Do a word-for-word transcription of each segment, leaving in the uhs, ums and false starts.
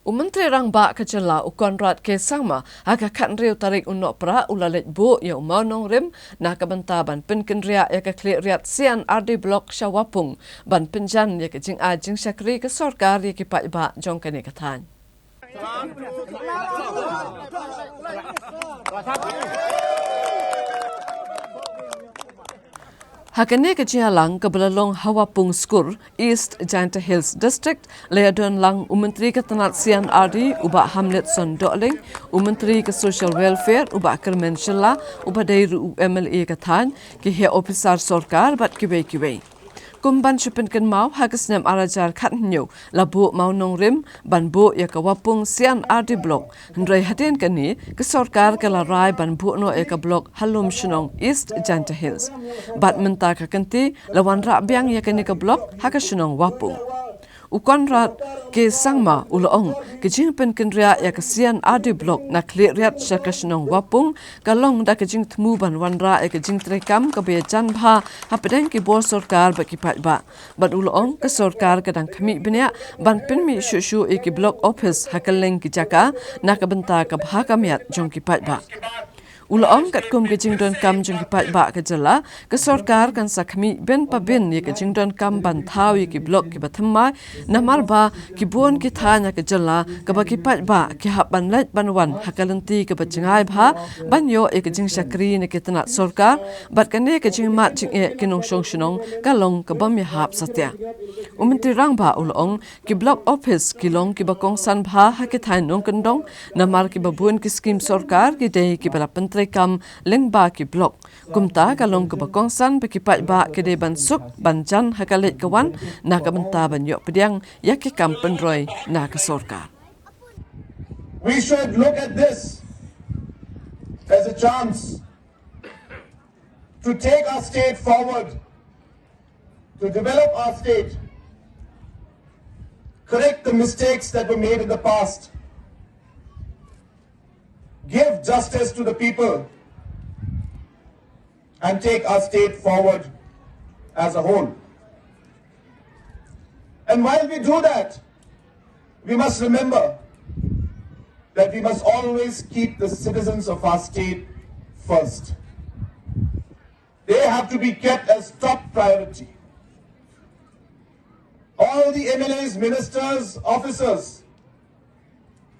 U Myntri Rangbah ka jylla u Conrad K Sangma ha ka khathynriew tarik u Nohprah u la leit buh ïa u mawnongrim na ka bynta ban pynkynriah ïa ka khlieh riat C and R D Block sha Wapung ban pynjan ïa ka jingai jingshakri ka sorkar ïa ki paidbah jong kane ka thaiñ. Ha kane ka jingïalang kaba la long ha Wapung Skur, East Jaintia Hills District, la ïadon lang u Myntri ka tnat C and R D u Bah Hamletson Dohling, u Myntri ka Social Welfare u Bah Kyrmen Shylla, uba dei ruh u M L A ka thaiñ, ki heh ophisar sorkar bad kiwei kiwei. Kum ban shu pynkynmaw, ha ka snem ar hajar khathynñiew la buh mawnongrim ban buh ïa ka Wapung C and R D Block, hynrei hadien kane ka sorkar ka la rai ban buh noh ïa ka block ha Lumshnong, East Jaintia Hills. Bad mynta ka kynti la wanrah biang ïa kane ka block ha ka shnong Wapung. U Conrad K Sangma u la ong, ka jingpynkynriah ïa ka C and R D Block na khlieh riat sha ka shnong Wapung ka long da ka jingthmu ban wanrah ïa ka jingtreikam kaba ïajan bha hapdeng ki bor sorkar bad ki paidbah. Bad u la ong, ka sorkar ka dang khmih bniah ban pynmih shuh shuh ïa ki block office ha kylleng ki jaka na ka bynta ka bha ka miat jong ki paidbah. U la ong, katkum ka jingdonkam jong ki paidbah ka jylla, ka sorkar kan sa khmih bin pa bin ïa ka jingdonkam ban thaw ïa ki block kiba thymmai, namar ba ki bun ki thaiñ ha ka jylla kaba ki paidbah ki hap ban leit ban wan ha ka lynti kaba jngai bha ban ïoh ïa ka jingshakri na ki tnat sorkar, bad kane ka jingmad jingeh ki nongshong shnong ka long kaba ym ïahap satia. U Myntri Rangbah u la ong, ki block office ki long kiba kongsan bha ha ki thaiñ nongkyndong, namar kiba bun ki skim sorkar ki dei kiba la pyntreikam lyngba ki block. Kumta ka long kaba kongsan ba ki paidbah ki dei ban suk ban jan ha ka leit ka wan na ka bynta ban ïoh pdiang ïa ki kam pynroi na ka sorkar. We should look at this as a chance to take our state forward, to develop our state, correct the mistakes that were made in the past, give justice to the people, and take our state forward as a whole. And while we do that, we must remember that we must always keep the citizens of our state first. They have to be kept as top priority. All the M L As, ministers, officers,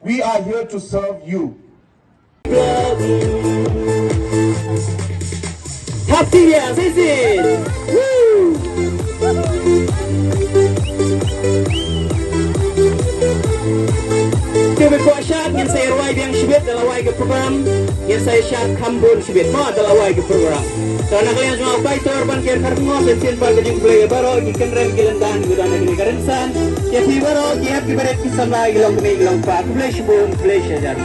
we are here to serve you. Happy New Year, Sisi! Woo! Te bad kwah shad ngin sa ïa rwai biang shibit da la wai ka program, ngin sa ïa shad kham bun shibit mo da la wai ka program. Te na ka liang jong nga u Kaitor Bankhiah Kharkongor, sa shisien pat ka jingkhublei ïa baroh ki kynrem ki lyndan kiba don ha kane ka rynsan. Ïa phi baroh ki hep ki barit ki samla ki longkmie ki longkpa, khublei shibun, khublei shihajar.